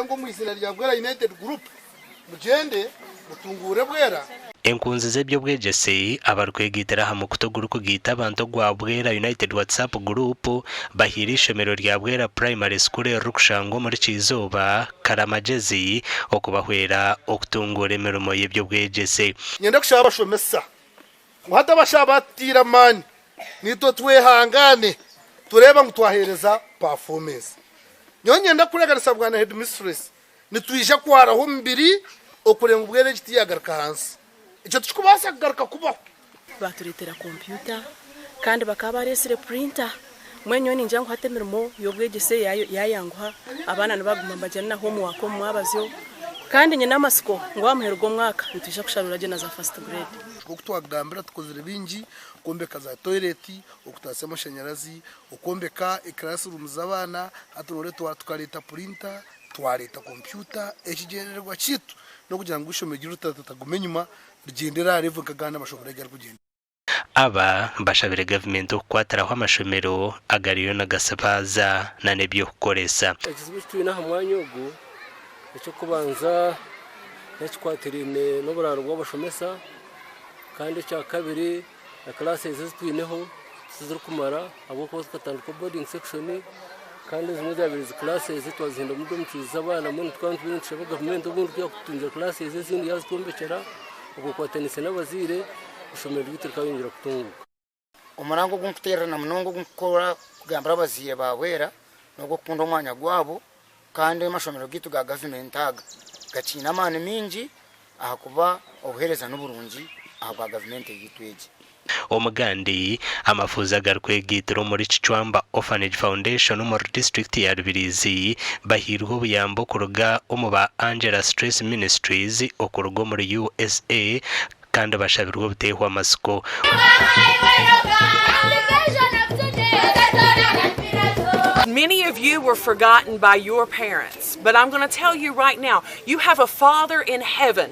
Omu iziina rya Bwera United Group, mugyende mutunguure Bwera. Enkunzi z'eby'obwegyese abarikwegaitira aha mukutu ogurikugaita abantu ogwa Bwera United WhatsApp Group bahaire eishomero rya Bwera Primary School eririkushangwa omuri Kyizooba, Karamagyezi okubahwera okutunguura emirimo y'eby'obwegyese. Niinyenda kushaba abashomesa ngu hati abashaho batutaire amaani naitwe twehangaane tureeba ngu twaheereza performance. Nyowe niinyenda kukuraganisa Bwana Headmistress Nitwija kwaraho omubiri okurenga ngu bwera egi tiyagaruka ahansi. Ekyo tikikubaasa kugaruka kubaho. Baatureetera kompyuta kandi bakaba bareetsire purinta. Mbwenu nyowe ningira ngu hati emirimo y'obwegyese yaayanguha, abaana nibaguma nibagyenda na homuwaaka omu mwabazyo. Kandi nyine amatsiko ngu aha muheru gw'omwaka nitwija kusharura gye na za fasiti gureedi. Nk'oku twakugambira tukozire bingi, okwombeka za toyireti, okutaasya amashanyarazi, okwombeka eclassroom z'abaana, hati noreeba tukareeta purinta, Twareeta kompyuta, ekigyendererwa kyaitu n'okugira ngu eishomero ryaitu ritaguma enyima rigyendere aha level nk'agandi amashomero agu garikugyenda. Aba bashabire gavumenti okukwatiraho amashomero agariyo nigasibaaza n'eby'okukoresa. Ekizibu eki twine aha mwanya ogu, eky'okubanza n'ekikwatiraine n'oburaaro bw'abashomesa kandi ekyakabiri na classes ezi twineho tizirikumara ahabw'okuba tukatandika boarding section kandi ezimwe ezabaire ziri classes twazihinduramu dormitories z'abaana mbwenu tukaba nituba nitushaba gavumenti obundi ku yakututungira classes ezindi yazitwombekyera obwo okwatanise n'abazaire eishomero ryaitu rikayongyera kutunguuka. Omurango ogu nkuteerera na munonga ogu nkukora kugambira abazaire ba Bwera n'ogw'okukunda omwanya gwabo kandi amashomero gaitu ga gavumenti aga gakiine amaani maingi ahakuba obuheereza niburungi ahabwa gavumenti yaitu egi. Omugandi, amafuuzi agarikwegaitira omuri Kicwamba Orphanage Foundation omuri disiturikiti ya Rubirizi bahairwe obuyambi okuruga omu ba Angela Stress Ministries okuruga omuri USA kandi bashabirwe obuteehwa matsiko. Many of you were forgotten by your parents, but I'm going to tell you right now, you have a father in heaven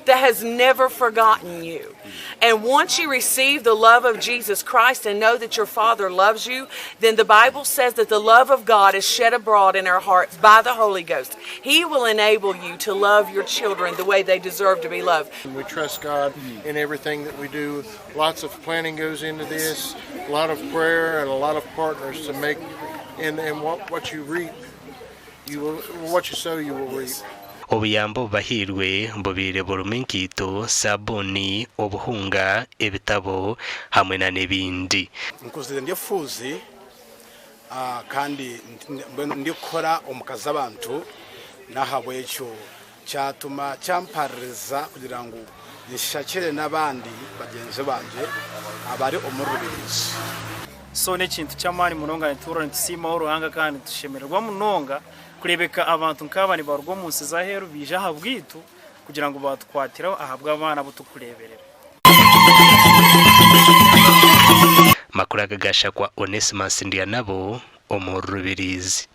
that has never forgotten you. And once you receive the love of Jesus Christ and know that your Father loves you, then the Bible says that the love of God is shed abroad in our hearts by the Holy Ghost. He will enable you to love your children the way they deserve to be loved. We trust God in everything that we do. Lots of planning goes into this, a lot of prayer and a lot of partners to make and, and what, what you reap, you will, what you sow, you will reap. Obuyambi obubahairwe bubaire burimu enkaito, saabuuni, obuhunga, ebitabo hamwe n'ebindi. Nkuzire ndi efuuzi kandi mbwenu ndikukora omu ka z'abantu, n'ahabw'ekyo kyatuma kyampaririza kugira ngu nshakire n'abandi bagyenzi bangye abari omuri Rubirizi. So n'ekintu ky'amaani munonga nituhurira nitusiimaho Ruhanga kandi nitushemererwa munonga kureebeka abantu nk'aba nibaruga omu nsi z'aheeru baija ahabwaitu kugira ngu baatukwatiraho ahabw'abaana abu turikureeberera. Makuru aga gashakwa Onesimus Ndyanabo omuri Rubirizi.